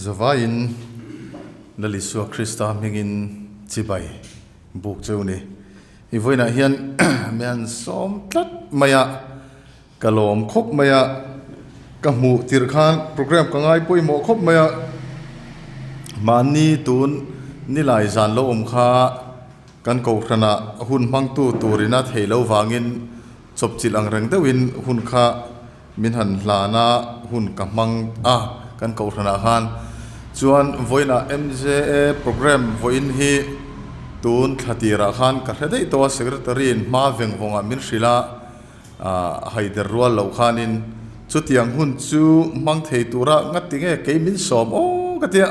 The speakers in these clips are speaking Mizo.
Zavaiin Lal Isua Krista hmingin chibai buk cheu ni. I vawiinah hian mi han sawm tlat mai a, ka lawm khawp mai a, ka hmuh tirh khan program ka ngai pawimawh khawp mai a, mahni tun nilai zan lo awm kha kan kohhranah hun hmangtu turin a theih loh vangin chawpchilh ang reng deuhin hun kha Min han hlan a, hun ka hmang a kan kohhranah khan. Chuan vawiinah MJA programme vawiin hi tun thla tirah khan ka hre daih tawh a, Secretary in hma veng vawngah min hrilh a, haider rual loh khanin chutiang hun chu hmang thei tura ngati nge kei min sawm aw ka tia.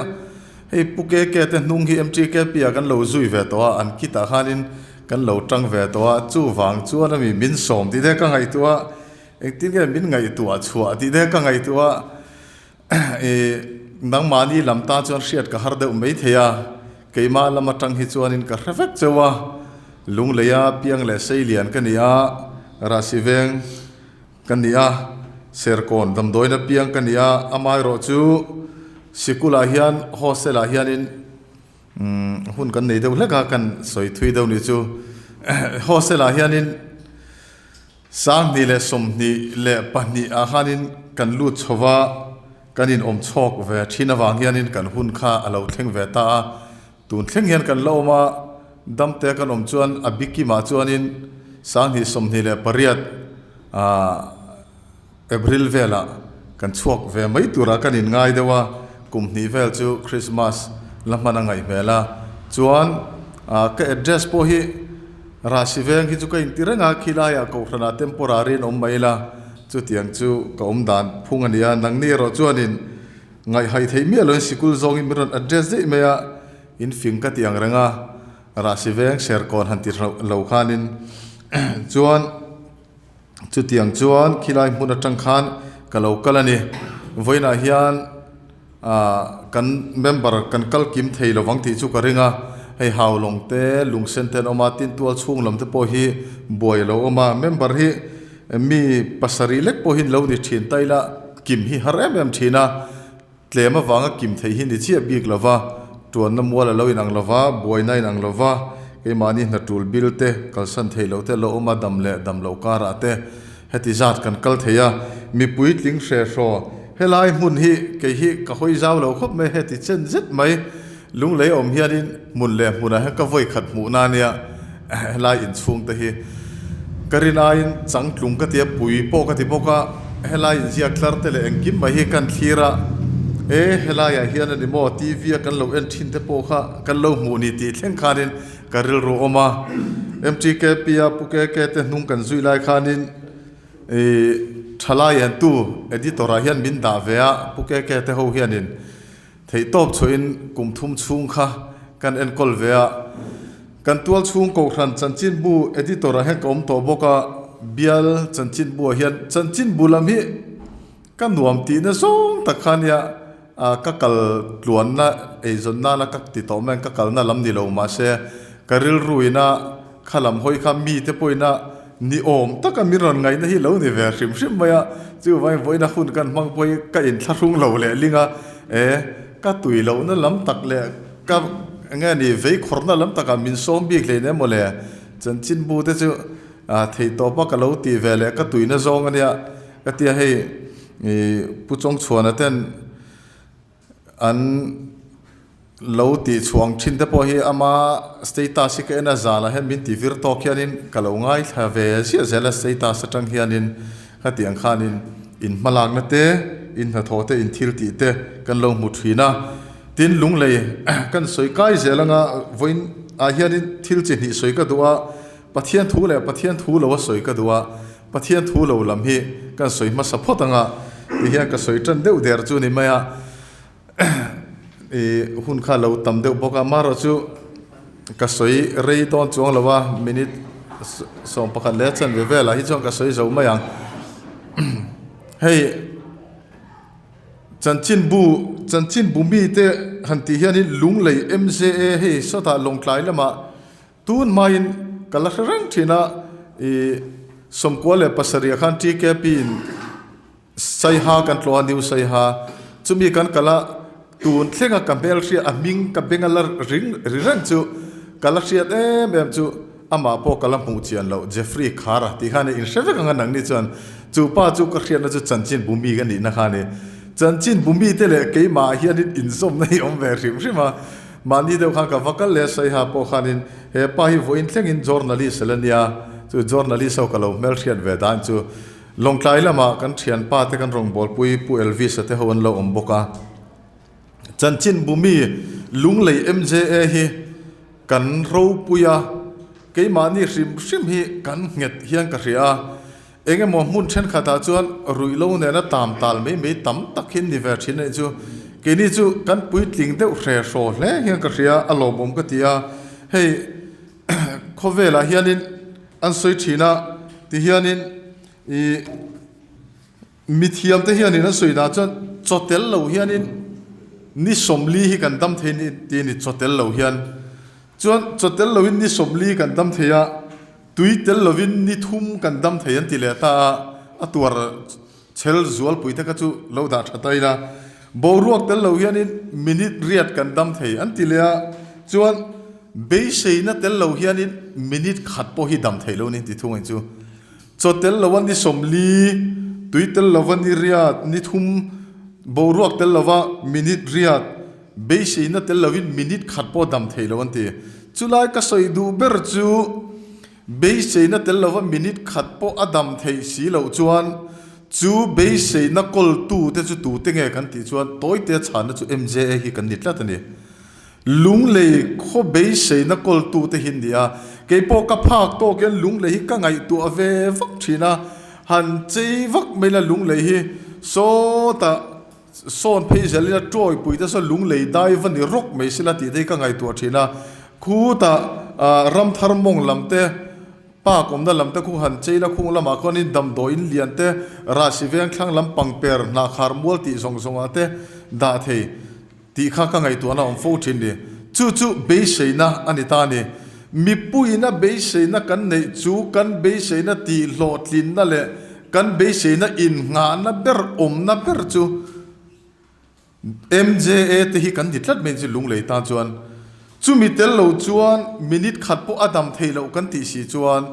Hei Pu KK te hnung hi MTKP ah kan lo zui ve tawh a, an kitah khanin kan lo tang ve tawh a, chuvang chuan ami min sawm tih te ka ngaihtuah a. Engtin nge min ngaihtuah chhuah tih te ka ngaihtuah i nangmahni lam tan chuan hriat ka har deuh mai thei a, keimah lam atang hi chuanin ka hre vek cheu a, Lungleia piang leh Seilian ka ni a, Rahsi veng ka ni a, Serkawn damdawina piang ka ni a, amaherawh chu sikulah hian hostel ah hianin hun kan nei deuh hlek a, kan sawi thui deuh ni chu hostel ah hianin. 2022 ah khanin kan lut chho va, kan inawm chhawk ve thin avang hianin kan hun kha a lo thleng ve ta a, tun thleng hian kan la awm a, damte kan awm chuan a bikimah chuanin 2028 ah April velah kan chhuak ve mai turah kan inngai deuh a, kum hnih vel chu Christmas la hman a ngaih hmel a, chuan ka address pawh hi Rasi veng hi chu ka inti reng a, khilaiah Kohhranah temporary in awm mai ila, chutiang chu ka awm dan phung a ni a, nangni erawh chuanin ngaihhaih theih miah loin sikul zawngin min rawn address daih mai a, in fing ka ti ang reng a, Rasi veng Serkawn han ti lo khanin chuan. Chutiang chuan khilai hmun atang khan ka lo kal a ni. Vawiinah hian ah kan member kan kal kim thei lovang tih chu ka ring a, hei Haulawng te, Lungsen te an awm a, tin tual chhung lam te pawh hi buai a lo awm a. Member hi mi pasarih lek pawhin lo ni thin ta ila kim hi har em em thin a. Tlem avanga kim theih hi ni chiah bik lova, tuanna mual a lo inang lova, buaina a inang lova, keimahni hna tul bil te, kalsan theih loh te lo awm a, dam leh dam loh karah te heti zat kan kal thei a, mipui tling hre hraw helai hmun hi kei hi ka hawi zau lo khawp mai, heti chen zet mai lunglei awm hianin hmun leh hmunah hian ka vawi khat hmuhna ania helai inchhung te hi ka rin aiin changtlung ka ti a, pui pawh ka ti bawk a, helai inziak tlar te leh engkim mai hi kan thlir a, e helaiah hian a ni maw TV a kan lo en thin te pawh kha kan lo hmuh ni tih thleng khanin ka rilru awm a, MTKP a Pu KK te hnung kan zui lai khanin ih thalai en tu editor ah hian min dah ve a, Pu KK te ho hianin. Theihtawp chhuahin kum thum chhung kha kan enkawl ve a, kan tual chhung Kohhran chanchinbu editor ah hian ka awm tawh bawk a, bial chanchinbu ah hian chanchinbu lam hi ka nuam tihna zawng tak kha ania, ka kal tluanna eizawn nana ka ti tawh mai ang ka kalna lam ni lo mahse ka rilru ina kha lam hawi kha mite pawhin a Ni awm taka min rawn ngaihna hi lo ni ve hrim hrim mai a, chuvangin vawiina hun kan hmang pawh hi ka inthlahrung lo leh ling a, e, ka tui lohna lam tak leh ka enge ni veikhawrna lam takah min sawm bik hlei nen mawle, chanchinbu te chu theihtawp a ka lo tih ve leh ka tuina zawng a nia ka tia hei Pu Chawngchhuana ten An lo tih chhuang thin te pawh hi ama status hi ka en a, zanah hian min ti vir tawk hianin ka lo ngaithla ve ziah zel a status atang hianin khati ang khanin in hmalakna te, in hnathawh te, in thil tih te kan lo hmu thin a. Tin, lunglei kan sawi kai zel anga vawiin ah hianin thil chi hnih sawi ka duh a, Pathian thu leh Pathian thu lo a sawi ka duh a, Pathian thu lo lam hi kan sawi hmasa phawt ang a, ti hian ka sawi tan deuh der chu ni mai a, i hun kha lo tam deuh bawk a, marawh chu ka sawi rei dawn chuang lo a, minute 11 leh chanve velah hi chuan ka sawi zo mai ang. Hei chanchinbu chanchinbu mite han tih hianin Lunglei MJA hei sawtah Lawngtlai lamah Tun hmain ka la hre reng thin a, i 97 ah khan TKP in Saiha kan tlawh a, New Saiha. Chumi kan kal a, Tun thlenga ka hmelhriat a hming ka beng a la ring ri reng chu ka la hriat em em chu amah pawh ka la hmuh chian loh Jeffrey Khara tih kha a ni. Inhre vek ang a nangni chuan chu pa chu ka hriatna chu chanchin bu mi ka nihna kha a ni. Chanchin bu mite leh keimah ah hianin inzawmna hi awm ve hrim hrim a. Mahni deuh khan ka va kal leh Saiha pawh khanin he pa hi vawiin thlengin journalist a la nia, chu journalist ho ka lo hmelhriat ve dan chu Lawngtlai lamah kan thianpa te kan rawngbawlpui Pu Elvis-a te ho an lo awm bawk a. Chanchin Bumi Lunglei MJA hi kan ropui a, keimahni hrim hrim hi kan nghet hian ka hria a. Eng emaw hmun thenkhatah chuan ruihlo nena tam tal mai mai tam tak hi an ni ve thin a nih chu. Keini chu kan puitling deuh hre hraw hle hian ka hria a, lawmawm ka ti a. Hei khawvelah hianin an sawi thin a, tihianin ih mithiamte hianin an sawi dan chuan chaw tel lo hianin ni sawmli hi kan dam thei ni tih a ni, chaw tel lo hian. Chuan chaw tel loin ni sawmli kan dam thei a, tui tel lovin ni thum kan dam thei an ti leh ta a, a tuar chhel zualpui te kha chu lo dah tha ta ila. Boruak tel lo hianin minute riat kan dam thei an ti leh a, chuan beiseina tel lo hianin minute khat pawh hi dam thei lo ni ti thung ang chu. Chaw tel lova ni 40, tui tel lova ni riat, ni thum, boruak tel lova minute riat, Beiseina tel lovin minute khat pawh dam thei lo an ti. Chulai ka sawi duh ber chu beiseina tel lova minute khat pawh a dam theih si loh chuan chu beiseina kawltu te chu tute nge kan tih chuan tawite chhanna chu MJA hi kan ni tlat a ni. Lunglei khaw beiseina kawltu te hi an ni a, keipawh ka phak tawk hian lunglei hi ka ngaihtuah ve vak thin a, han chei vak mai la lunglei hi sawtah Sawn phei zelin a tawipui te sawn lunglei dai va ni rawk mai sela tih te hi ka ngaihtuah thin a, khutah ramthar mawng lam te, park awmna lam te khu han cheila khung lamah khuanin damdawi in lian te, rahsi veng thlang lam pangper hnahkhar mual tih zawng zawngah te dah thei tih kha ka ngaihtuahna awm fo thin ni. Chu chu beiseina a ni ta a ni. Mipuiina beiseina kan neih chu kan beiseina tih hlawhtlinna leh Kan beiseina innghahna ber awmna ber chu MJA te hi kan ni tlat mai chu Lunglei tan chuan chumi tel lo chuan minute khat pawh a dam thei loh kan tih si chuan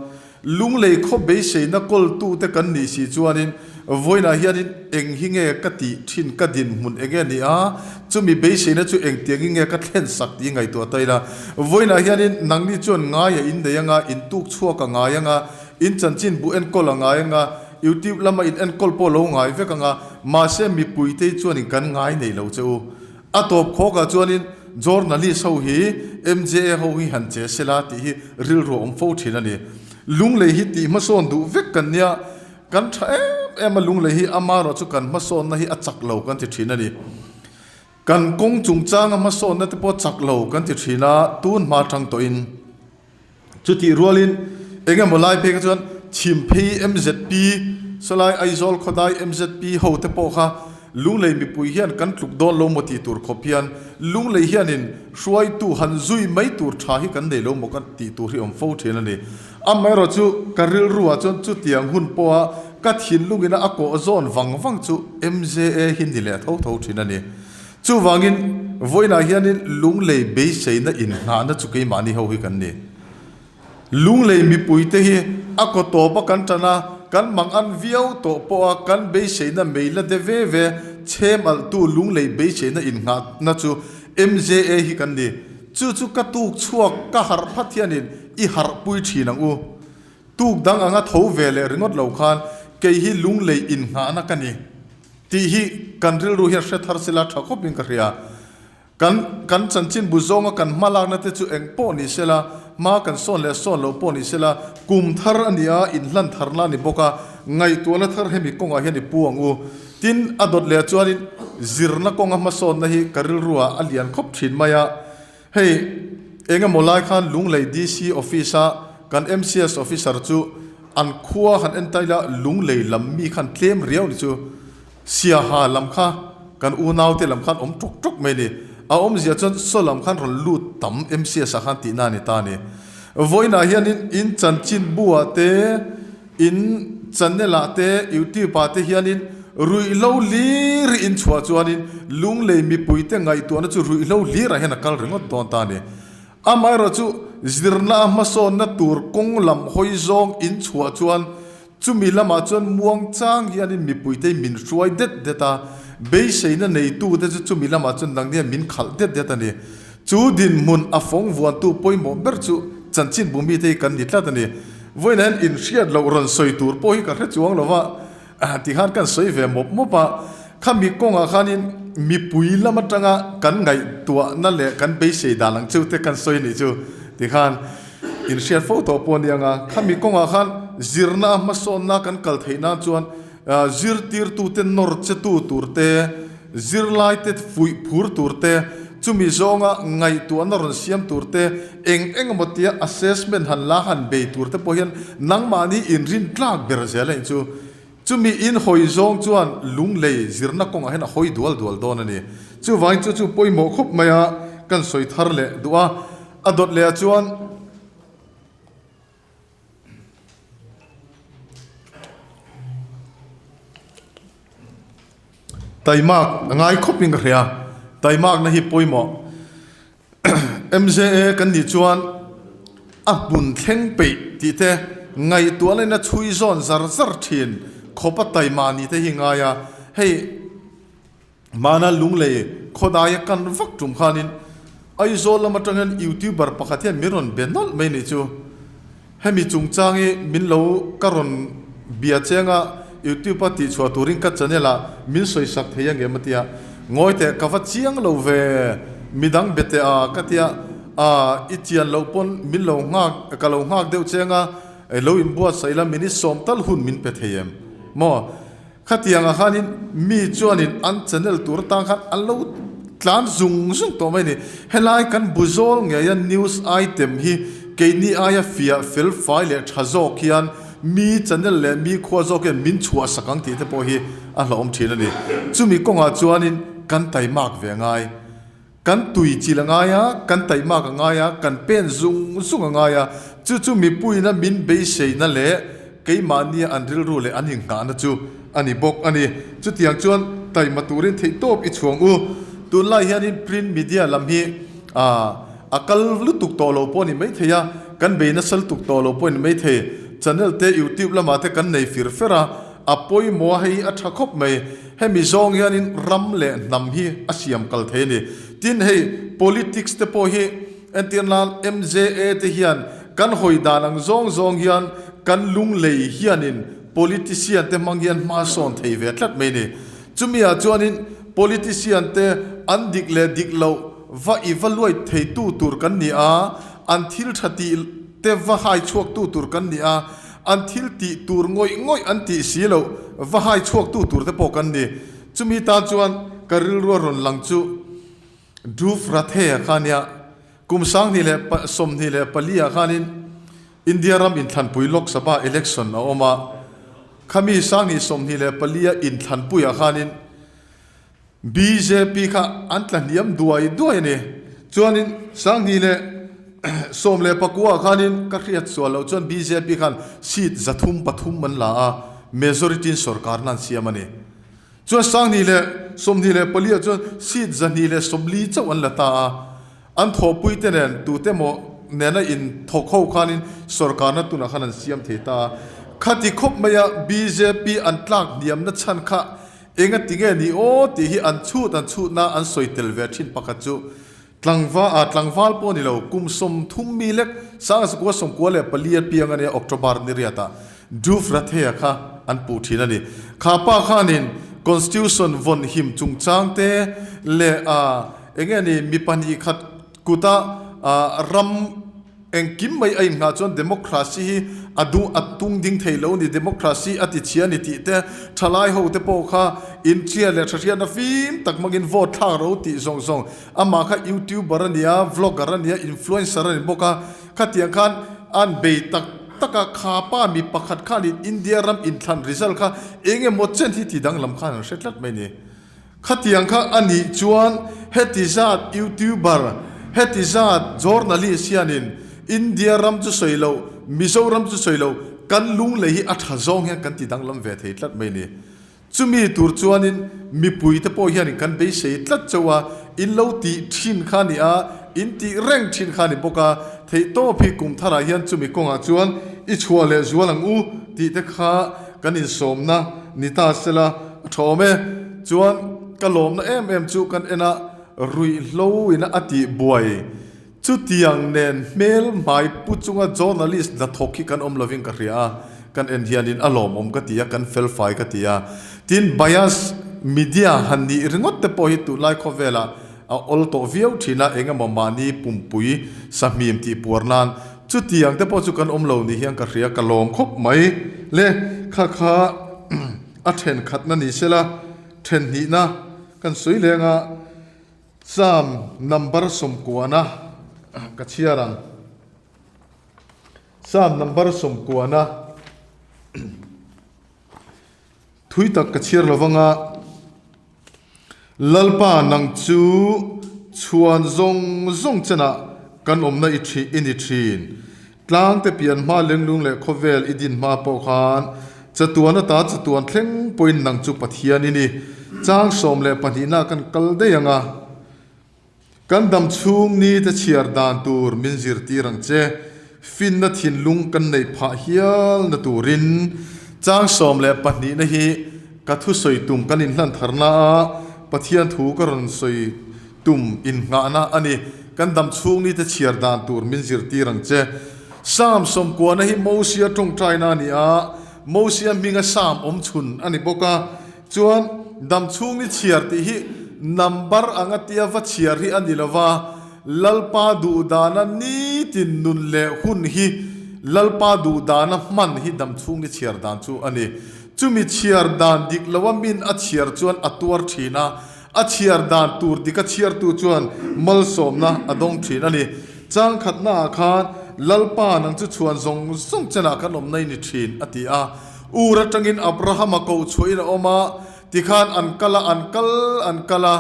Lunglei khaw beiseina kawltu te kan nih si chuanin vawiinah hianin eng hi nge ka tih thin ka dinhmun eng nge ni a chumi beiseina chu engtiangin nge ka thlen sak tih ngaihtuah ta ila vawiinah hianin nangni chuan ngaia innei anga intuk chhuak a ngai anga In chanchin bu enkawl a ngai anga, YouTube lama in enkawl pawh lo ngai vek anga, mahse mipui te hi chuanin kan ngai nei lo che u. A tawp khawkah chuanin journalist ho hi MJA ho hi han che sela tih hi rilru a awm fo thin a ni. Lunglei hi tih hmasawn duh vek kan nia, kan tha em em a lunglei hi amarawh chu kan hmasawnna hi a chak lo kan ti thin a ni. Kan kawng chungchanga hmasawnna te pawh chak lo kan ti thin a, tun hma tang tawhin. Chutih rualin eng emaw lai phei kha chuan Chhimphei MZP, sawlai Aizawl khawdai MZP ho te pawh kha Lunglei mipui hian kan tluk dawn lo maw tih tur khawp hian Lunglei hianin hruaitu han zui mai tur tha hi kan nei lo maw ka tih tur hi awm fo thin a ni. Amaherawh chu ka rilruah chuan chutiang hun pawha ka thinlungina a kawh zawn vang vang chu MJA hi ni leh tho tho thin a ni. Chuvangin, vawiinah hianin Lunglei beiseina inngahna chu keimahni ho hi kan ni. Lunglei mipuite hi a kaw tawpa kan tan a, kan mang an viau tawh pawha kan beiseina mei la de ve ve chhem alhtu Lunglei beiseina innghahna chu MJA hi kan ni. Chu chu ka tuk chhuak ka harh phat hianin i harhpui thin ang u. Tuk dang anga tho ve leh ringawt lo khan kei hi Lunglei innghahna ka ni. Tih hi kan rilru hian hre thar sela tha khawpin ka hria. Kan kan chanchin bu zawnga kan hma lakna te chu eng pawh ni sela, hma kan sawn leh sawn loh pawh ni sela, kum thar a ni a, inhlan tharna a ni bawk a, ngaihtuahna thar hemi kawngah hian i pu ang u. Tin, a dawt leh chuanin zirna kawnga hmasawnna hi ka rilruah a lian khawp thin mai a. Hei, eng emaw lai khan Lunglei DC Office-a kan MCS Officer chu an khua han en taila Lunglei lam mi khan tlem riau ni chu Siaha lam kha kan unaute lam khan awm ṭawk ṭawk mai ni. A awmzia chuan saw lam khan rawn lut tam MCS-ah khan tihna a ni ta a ni. Vawiinah hianin in chanchinbu-ah te, in channel-ah te, YouTube-ah te hianin. Ruihhlo hlir in chhuah chuanin Lunglei mipuite ngaihtuahna chu ruihhlo hlirah hian a kal ringawt dawn ta a ni. Amaherawhchu, zirna a hmasawnna tur kawng lam hawi zawng in chhuah chuan chumi lamah chuan muang chang hianin mipuite min hruai det det a, beiseina neitute chu chumi lamah chuan nangnia min khalh det det a ni. Chu dinhmun a fawng vuantu pawimawh ber chu chanchinbu mite hi kan ni tlat a ni. Vawiinah hian inhriat loh rawn sawi tur pawh hi ka hre chuang lo va. Ti khan kan sawi ve mawp mawp a, khami kawngah khanin mipui lam atanga kan ngaihtuahna leh kan beisei dan ang cheu te kan sawi nih chu ti khan inhriat fo tawh pawh a ni ang a. Khami kawngah khan zirna a hmasawnna kan kal theih nan chuan zirtirtute nawr che tu tur te, zirlaite fuih phur tur te, chumi zawnga ngaihtuahna rawn siam tur te, eng eng emaw tia assessment han la han bei tur te pawh hian nangmahni inrin tlak ber zel a nih chu. Chumi in hawi zawng chuan lunglei zirna kawngah hian a hawi dual dual dawn a ni. Chuvangin chu chu pawimawh khawp mai a kan sawi thar leh duh a, a dawt leh ah chuan. Taimak a ngai khawp in ka hria, taimakna hi pawimawh. MJA kan nih chuan a hmun thleng peih tih te ngaihtuahna in a chhui zawn zar zar thin khawp a taima ni te hi ngai a, hei Hmana Lunglei khawdaia kan vak tum khanin Aizawl lam atang hian YouTuber pakhat hian min rawn be nawlh mai nih chu. Hemi chungchang hi min lo ka rawn bia cheng a, YouTube a tihchhuah turin ka channel ah min sawisak thei angem a tia. Ngawi teh ka va chiang lo ve, midang be teh a ka tia, a i chian loh pawn min lo nghak ka lo nghak deuh cheng a, lo inbuatsaih la minute sawm tal hun min pe thei em maw? Khatiangah khanin mi chuanin an channel tur atang khan an lo tlan zung zung tawh mai a ni. Helai kan bu zawl ngeia news item hi keini aia fiah fel fai leh tha zawk hian mi channel leh mi khua zawk hian min chhuah sak ang tih te pawh hi a hlauhawm thin a ni. Chumi kawngah chuanin kan taimak ve ngai. Kan tui chil a ngai a, kan taihmak a ngai a, kan pen zung zung a ngai a, chu chu mipuiina min beiseina leh keimahnia an rilru leh an inghahna chu a ni bawk a ni. Chutiang chuan taihma turin theihtawp i chhuang u. Tunlai hianin print media lam hi a kal lutuk tawh lo pawh a ni maithei a, kan bei nasa lutuk tawh lo pawh a ni maithei. Channel te YouTube lamah te kan nei fir fer a, a pawimawh a, hei hi a tha khawp mai. Hemi zawng hianin ram leh hnam hi a siam kal thei a ni. Tin, hei politics te pawh hi entir nan MJA te hian kan hawi dan ang zawng zawng hian kan lunglei hianin politician te hmang hian hma sawn thei ve tlat mai a ni. Chumi ah chuanin politician te an dik leh dik loh va i va luai theitu tur kan ni a, an thil tha tih te va hai chhuaktu tur kan ni a, An thil tih tur ngawih ngawih an tih si loh, va hai chhuaktu tur te pawh kan ni. Chumi tan chuan ka rilrua rawn lang chu Dhruv Rathee-a kha nia. Kum 2024 ah khanin India ram inthlanpui Lok Sabha election a awm a, khami 2024 a inthlanpuiah khanin Bjp kha an tla hniam duai duai a ni. Chuanin 2019 ah khanin ka hriat sual loh chuan bjp khan seat 303 an la a, majority in sorkarna an siam a ni. Chuan 2024 ah chuan seat 240 chauh an la ta a, an thawhpui te nen tute maw nena inthawk ho khanin sorkarna tunah khan an siam thei ta a. Khati khawp maia bjp an tlak hniamna chhan kha Enga ti nge ni aw tih hi an chhut an chhutna an sawi tel ve thin pakhat chu tlangva ah tlangval pawh ni lo kum 30 mi lek Sangzakua 94 a piang a nia October ni riat ah Dhruv Rathee kha an puh thin a ni. Kha pa khanin Constitution vawn him chungchang te leh ah enge ni mi pahnih khat kuta ah ram Engkim mai a inngah chuan democracy hi a duh a tung ding thei lo ni, democracy a ti chhia ni tih te, thalai ho te pawh kha inchhia leh thahriatna fim tak hmangin vote thlak ro tih zawng zawng. Amah kha youtuber a nia, vlogger a nia, influencer a ni bawk a, khatiang khan an bei tak tak a, kha pa mi pakhat khanin India ram inthlan result kha eng emaw chen hi ti danglam khan an hre tlat mai ni. Khatiang kha a nih chuan heti zat YouTuber, heti zat journalist hianin India ram chu sawi loh, Mizoram chu sawi loh, kan lunglei hi a tha zawng hian kan ti danglam ve thei tlat mai ni. Chumi tur chuanin mipuite pawh hianin kan beisei tlat chauh a, in lo tih thin kha a ni a, in tih reng thin kha a ni bawk a, theihtawp hi kum tharah hian chumi kawngah chuan i chhuah leh zual ang u tih te kha kan insawmna ni ta sela a tha awm e. Chuan ka lawmna em em chu kan en a, ruihhlo ina a tih buai. Chutiang nen hmel hmai pu chunga journalist hnathawk hi kan awm lovin ka hria a, kan en hianin a lawmawm ka ti a, kan felfai ka ti a. Tin, bias media han nih ringawt te pawh hi tunlai khawvelah a awl tawh viau thin a, eng emaw mahni pumpui sahmim tih puar nan chutiang te pawh chu kan awm lo ni hian ka hria, ka lawm khawp mai le. Kha kha a thenkhatna ni sela, thenhnihna kan sawi leng a. Psalm number sawmkuana ka chhiar ang. Psalm number sawmkuana thui tak ka chhiar lo vang a, Lalpa nang chu chhuan zawng zawng chenah kan awmna i ṭhi i ni ṭhin. Tlangte pian hma lenglung leh khawvel i din hma pawh khan chatuan ata chatuan thleng pawhin nang chu Pathian i ni. Chang 12 nah kan kal daih ang a, kan dam chhung ni te chhiar dan tur min zirtir ang che. Finna thinlung kan neih phah hial na turin chang 12 na hi ka thusawi tum kan inhlan tharna a Pathian thu ka rawn sawi Tum innghahna a ni. Kan dam chhung nite chhiar dan tur min zirtir ang che. Psalm sawmkuana hi Mosia tawngtaina a ni a, Mosia hminga Psalm awm chhun a ni bawk a. Chuan dam chhung ni chhiar tih hi number anga tia va chhiar hi a ni lo va, Lalpa duhdana nitin nun leh hun hi Lalpa duhdana hman hi dam chhung ni chhiar dan chu a ni. Chumi chhiar dan dik loa min a chhiar chuan a tuar thin a, A chhiar dan tur dik a chhiartu chuan malsawmna a dawng thin a ni. Chang khatnaah khan Lalpa nang chu chhuan zawng zawng chenah kan awm nai ni thin a ti a. Ur atangin Abrahama koh chhuahin a awm a, tikhan an kal a, an kal an kal a,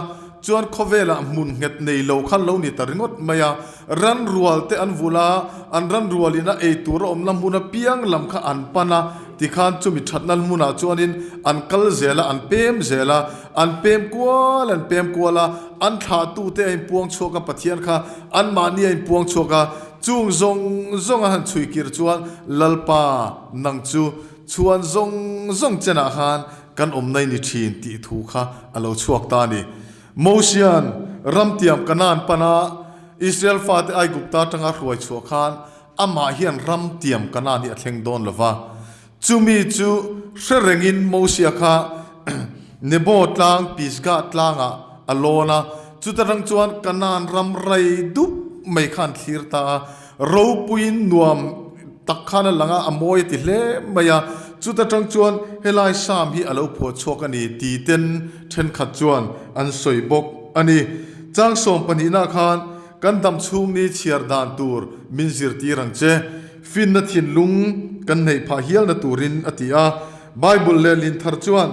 chuan khawvelah hmun nghet nei lo khan lo ni ta ringawt mai a. Ran rual te an vulh a, an ran rualin a ei tur a awmna hmun apiang lam kha an pan a, tikhan chumi thatna hmunah chuanin an kal zel a, an pem zel a, an pem kual an pem kual a, an thlahtute a inpuang chhuak a, Pathian kha anmahni a inpuang chhuak a, chung zawng zawng a han chhui kir chuan Lalpa nang chu chhuan zawng zawng chenah khan kan awm nai ni thin tih thu kha a lo chhuak ta a ni. Mosia'n ramtiam Kanaan pana Israel fate Aigupta atanga hruai chhuah khan amah hian ramtiam Kanaan hi a thleng dawn lo va. Chumi chu hre rengin Mosia kha Nebo tlang Pisgah tlangah a lawn a, chuta rang chuan Kanaan ram rei dup mai kha an thlir ta a. Ropuiin nuam tak khan a lang a, a mawi a ti hle mai a. Chuta tang chuan helai Sam hi a lo phuah chhuak a ni ti ten thenkhat chuan an sawi bawk a ni. Chang sawm pahnihna khan kan dam chhung ni chhiar dan tur min zirtir ang che. Finna thinlung kan neih phah hialna turin a ti a. Bible leh Linthar chuan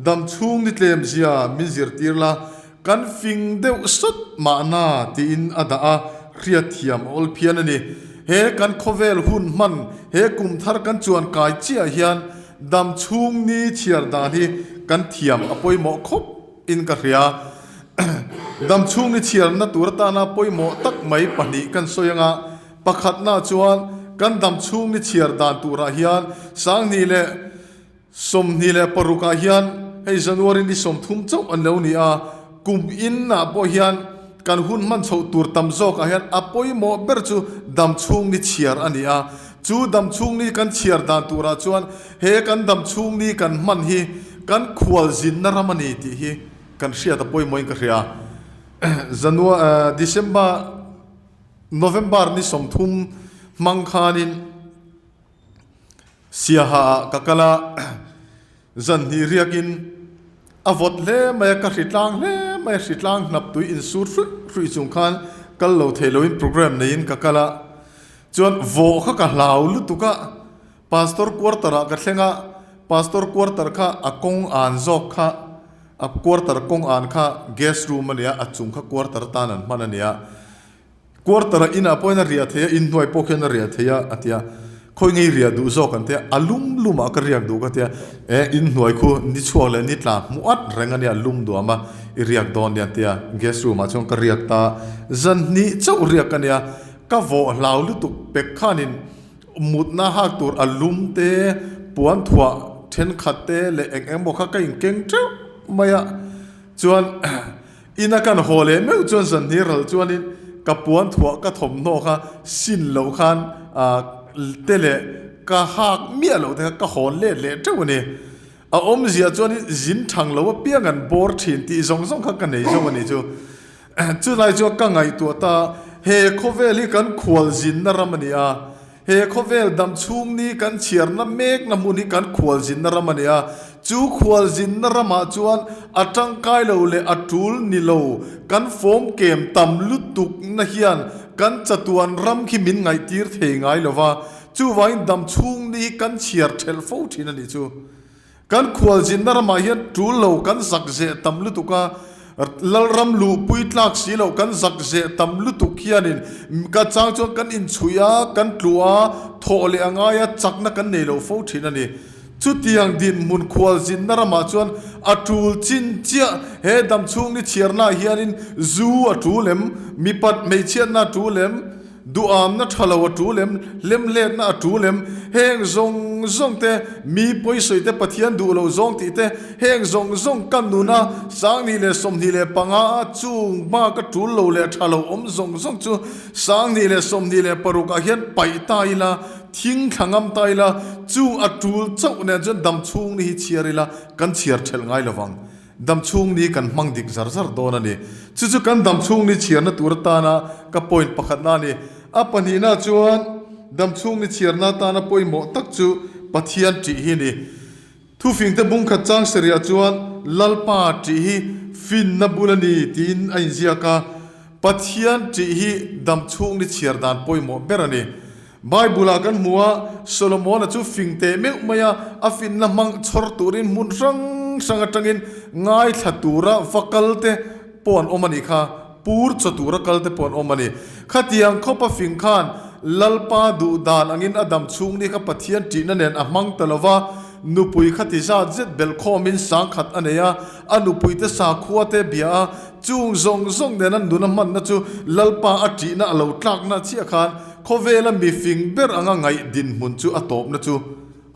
dam chhung ni tlem zia min zirtir la. Kan fing deuh sawt mahna tiin a dah a, hriatthiam a awl phian a ni. He kan khawvel hun hman, he kum thar kan chuan kai chiah hian dam chhung ni chhiar dan hi kan thiam a pawimawh khawp in ka hria. Dam chhung ni chhiarna tur atana pawimawh tak mai pahnih kan sawi anga, pakhatna chuan kan dam chhung ni chhiar dan turah hian Sanghnih leh 26 ah hian hei January ni 30 chauh an lo ni a, kum in ah pawh hian kan hun hman chhoh tur tam zawk ah hian a pawimawh ber chu dam chhung ni chhiar a ni a, chu dam chhung ni kan chhiar dan tur ah chuan he kan dam chhung ni kan hman hi kan khual zinna ram a ni tih hi kan hriat a pawimawh in ka hria. January, December, November ni 30 hmang khanin. Siaha ah ka kal a, zan hnih riakin a vawt hle mai a, ka hri tlang hle mai a, hri tlang hnap tui insur hruih hruih chung khan kal lo thei loin program neiin ka kal a, chuan vawh kha ka hlau lutuk a, Pastor quarter ah ka thleng a, Pastor quarter kha a kawng an zawk kha, a quarter kawng an kha guest room a nia, a chung kha quarter atan an hman a nia. Quarter-a inah pawhin a riah thei a, inhnuai pawh khian a riah thei a, a ti a. Khawi ngei riah duh zawk an tia, a lum lum ah ka riak duh ka tia, e in hnuai khu ni chhuak leh ni tla hmu at reng a nia lum duam a, i riak dawn nia an tia, guest room ah chuan ka riak ta, zan hnih chauh riak ka nia, ka vawh hlau lutuk pek khanin mutna hak tur a lum te, puan thuah thenkhat te leh eng eng maw kha ka inkeng teuh mai a, chuan. Ina kan haw leh meuh chuan zanhnih ral chuanin ka puan thuah ka thawmhnaw kha sin loh khan te leh ka hak miah loh te kha ka hawn let leh teuh a ni. A awmzia chuanin zin thang lo apiang an bawr thin tih zawng zawng kha ka nei zawng a ni chu. Chulai chuan ka ngaihtuah ta, he khawvel hi kan khual zinna ram a ni a, He khawvel dam chhung ni kan chhiarna mekna hmun hi kan khualzinna ram a ni a, chu khualzinna ramah chuan a tangkai lo leh a tul ni lo kan fawm kem tam lutukna hian kan chatuan ram khi min ngaihtir thei ngai lo va, chuvangin dam chhung ni hi kan chhiar thelh fo thin a nih chu. Kan khualzinna ramah hian tul lo kan zak zeh tam lutuk a, Lalram luhpui tlak si loh kan zak zeh tam lutuk hianin ka chang chuan kan inchhuih a, kan tlu a, thawh leh a ngai a, chakna kan nei lo fo thin a ni. Chutiang dinhmun khualzinna ramah chuan a tul chin chiah he damchhung ni chhiarnaah hianin zu a tul em, mipat hmeichhiatna a tul em, Duhamna tha lo a tul em? Hlemhletna a tul em? Heng zawng zawng te, mi pawisawi te, Pathian duh lo zawng tih te, heng zawng zawng ka nuna 2025 a chung hma ka tul lo leh tha lo awm zawng zawng chu 2026 ah hian paih ta ila, thing thla ngam ta ila, chung a tul chauh nen chuan dam chhung ni hi chhiar ila, kan chhiar thelh ngai lovang. Damchhung ni kan hmang dik zar zar dawn a ni. Chu chu kan damchhung ni chhiarna tur atana ka point pakhatna a ni. A pahnihna chuan damchhung ni chhiarna atana pawimawh tak chu Pathian tih hi a ni. Thufingte bungkhat chang seriah chuan Lalpa tih hi finna bul a ni tiin a inziak a. Pathian tih hi damchhung ni chhiar dan pawimawh ber a ni. Bible-ah kan hmu a, Solomon-a chu fing teh meuh mai a, a finna hmang chhawr turin hmun hrang hrang atangin ngaithla tura va kal te pawh an awm a nih kha, pur chaw tura kal te pawh an awm a ni. Khatiang khawpa fing khan Lalpa duh dan angin a dam chhung ni kha Pathian ṭihna nen a hmang ta lo va, nupui kha ti zat zet belh khawmin sangkhat a nei a, a nupuite sakhua te bia a, chung zawng zawng nena nun a hmanna chu Lalpa a ṭihna a lo tlakna chiah khan Khawvela mi fing ber anga ngaih dinhmun chu a tawpna chu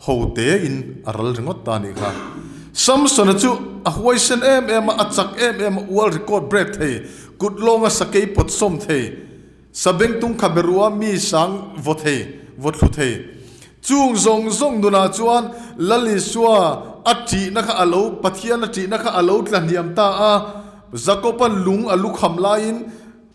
ho tein a ral ringawt ta a nih kha. Samsona chu a huaisen em em a, a chak em em a, ual record break thei, kut lawnga sakei pawt sawm thei, sabengtung kha berua mi sang vaw thei, vaw thlu thei. Chung zawng zawng nunah chuan Lal Isua a ṭihna kha a lo, Pathian a ṭihna kha a lo tla hniam ta a, Jakob-a lung a lukham laiin,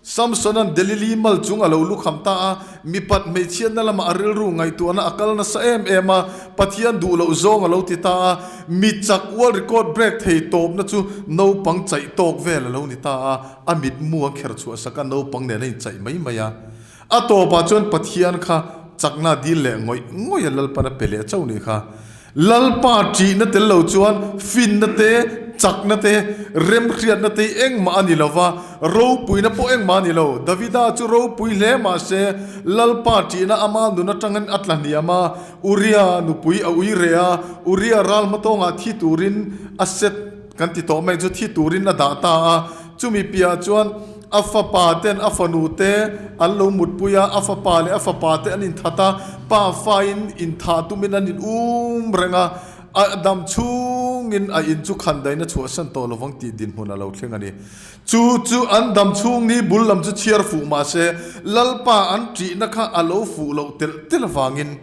Samson-a'n Delili mal chung a lo lukham ta a, mipat hmeichhiatna lamah a rilru ngaihtuahna a kal nasa em em a, Pathian duh loh zawng a lo ti ta a, mi chak world record break thei tawpna chu naupang chaih tawk vel a lo ni ta a, a mitmu an kher chhuah sak a, naupang nen a inchaih mai mai a. A tawpah chuan Pathian kha chakna dil leh ngawih ngawih a Lalpan a pe leh chauh nih kha. Lalpa ṭihna tel lo chuan finna te, chakna te, remhriatna te hi engmah a ni lo va, ropuina pawh engmah a ni lo. Davida chu ropui hle mah se, Lalpa ṭihna ama nun aṭangin a tla hniam a, Uria nupui a ui reh a, Uria ral hmatawngah thi turin a set kan ti tawh mai chu thi turin a dah ta a, chumi piahah chuan A fapa ten a fanu te an lo mutpui a, a fapa leh a fapa te an inthat a, pa fain inthah tumin an in um reng a, a dam chhungin a in chu khandaina chhuahsan tawh lovang tih dinhmun a lo thleng a ni. Chu chu an dam chhung ni bul lam chu chhiar fuh mah se, Lalpa an ṭihna kha a lo fuh loh telh telh avangin,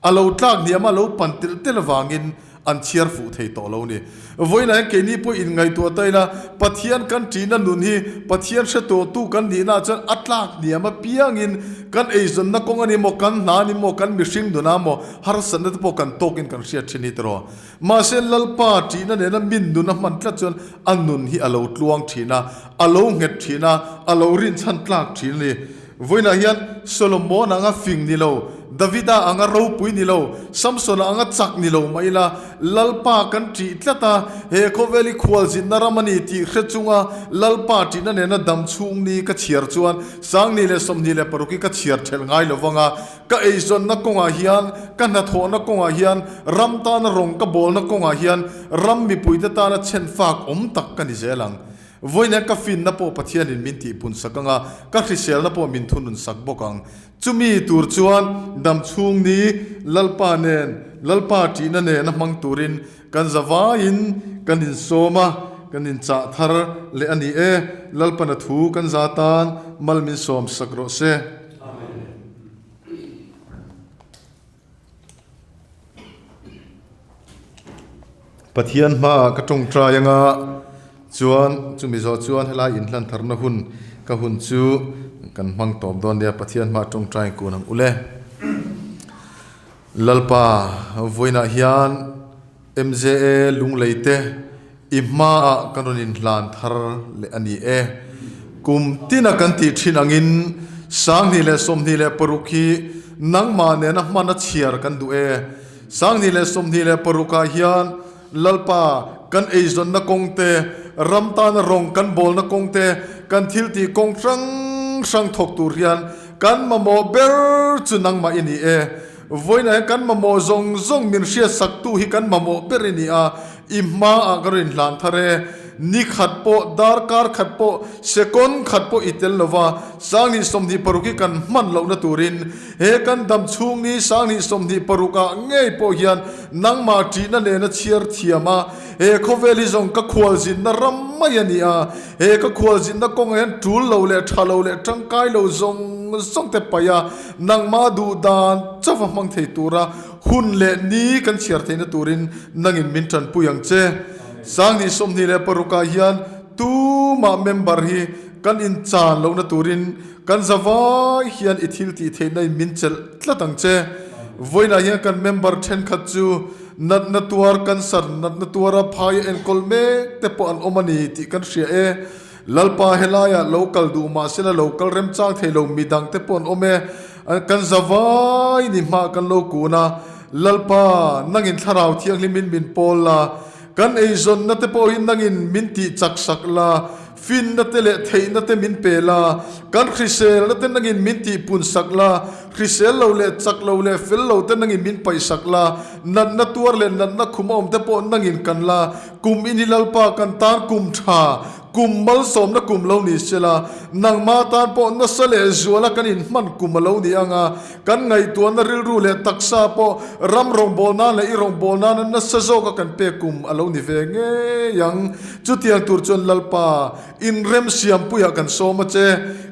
A lo tlak hniam a lo pan telh telh avangin an chhiar fuh thei tawh lo ni. Vawiinah hian keini pawh inngaihtuah ta ila, Pathian kan ṭihna nun hi Pathian hre tawhtu kan nihnaah chuan a tlak hniam apiangin kan eizawnna kawng a ni maw, kan hna a ni maw, kan mihring nunah maw harsatna te pawh kan tawkin kan hriat ṭhin hi tiraw. Mahse Lalpa ṭihna nena min nun a hman tlat chuan a nun hi a lo tluang ṭhin a, a lo nghet ṭhin a, a lo rinchhan tlak ṭhin a ni. Vawiinah hian Solomon anga fing ni lo. Davida anga ropui ni lo, Samsona anga chak ni lo mah ila, Lalpa kan ṭih tlat a, he khawvel hi khualzinna ram a ni tih hre chunga Lalpa ṭihna nena dam chhung ni ka chhiar chuan 2026 hi ka chhiar ṭhelh ngai lo vang a, ka eizawnna kawngah hian, ka hnathawhna kawngah hian, ram tana rawng ka bawlna kawngah hian ram mipuite tana chhenfak awm tak ka ni zel ang. Vawiin ka finna pawh Pathianin min tihpun sak ang a, ka hriselna pawh min thunun sak bawk ang. Chumi tur chuan dam chhung ni Lalpa nen, Lalpa ṭihna nena hmang turin kan zavaiin kan insawm a, kan inchah thar leh a ni e. Lalpana thu kan za tan mal min sawm sak rawh se. Pathian hmaah ka tawngtai anga chuan chumi zawh chuan helai inhlan tharna hun ka hun chu kan hmang tawp dawn nia Pathian hmaah tawngtai kun ang ule. Lalpa vawiinah hian MJA Lunglei te i hmaah kan rawn inhlan thar leh a ni e. Kum tina kan tih thin angin 2026 hi nangmah nena hman a chhiar kan duh e. 2026 ah hian Lalpa kan eizawnna kawng te, ram tana rawng kan bawlna kawng te, kan thil tih kawng hrang hrang thawk tur hian kan mamawh ber chu nangmah i ni e. Vawiinah hian kan mamawh zawng zawng min hriatsaktu hi kan mamawh ber i ni a, i hmaah ka rawn inhlan thar e. Ni khat pawh, darkar khat pawh, second khat pawh i tel lo va, 2026 hi kan hman lohna turin he kan dam chhung ni 2026 ah ngei pawh hian nangmah ṭihna nena chhiar thiam a, he khawvel hi zawng ka khualzinna ram mai a ni a, he ka khualzinna kawngah hian ṭul lo leh ṭha lo leh ṭangkai lo zawng zawng te paih a, Nangmah duh dan chauha hmang thei tura hun leh ni kan chhiar theihna turin nangin min tanpui ang che. 2026 ah hian tumah member hi kan inchan lohna turin kan zavai hian i thil tih theihna in min chelh tlat ang che. Vawiinah hian kan member thenkhat chu natna tuar, cancer natna tuara phaia enkawl mek te pawh an awm a ni tih kan hria e. Lalpa helaiah lo kal duh mahsela lo kal remchang thei lo midang te pawh an awm e, kan zavai ni hmah kan lo kun a, Lalpa nangin Thlarau Thianghlimin min pawl la, kan eizawnna te pawh hi nangin min tih chak sak la, finna te leh theihna te min pe la, kan hriselna te nangin min tih pun sak la, hrisel lo leh chak lo leh fel lo te nangin min paih sak la, natna tuar leh natna khum a awm te pawh nangin kan la, kum in hi Lalpa kan tan kum tha Kum malsawmna kum lo ni sela, nangma tan pawh nasa leh zuala kan inhman kum a lo ni ang a, kan ngaihtuahna rilru leh taksa pawh ram rawngbâwl nan leh i rawngbâwl nana nasa zawka kan pek kum a lo ni ve ngei ang. Chutiang tur chuan Lalpa, inremsiampuiah kan sawm a che.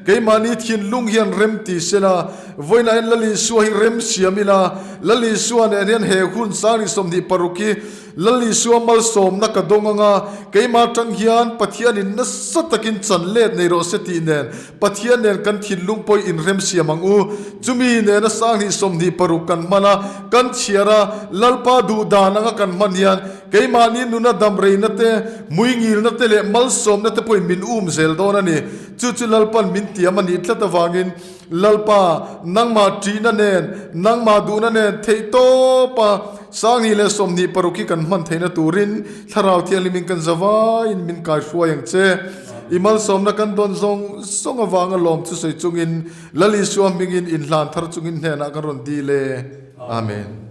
Keimahni thinlung hian rem ti sela, vawiinah hian Lal Isua hi remsiam ila, Lal Isua nen hian he hun 2026 hi Lal Isua malsawmna ka dawng anga, keimah atang hian Pathianin nasa takin chan let nei rawh se tih nen Pathian nen kan thinlung pawh inremsiam ang u. Chumi nena 2026 kan hman a, kan chhiar a, Lalpa duh dan anga kan hman hian keimahni nuna damreina te, muingilna te leh malsawmna te pawhin min um zel dawn a ni. Chu chu Lalpan min tiam a nih tlat avangin Lalpa, nangmah ṭihna nen, nangmah duhna nen theihtawpa 2026 hi kan hman theihna turin Thlarau Thianghlimin kan zavaiin min kaihruai ang che. I malsawmna kan dawn zawng zawng avanga lawm chu sawi chungin Lal Isua hmingin inhlan thar chungin hnenah kan rawn dil e. Amen.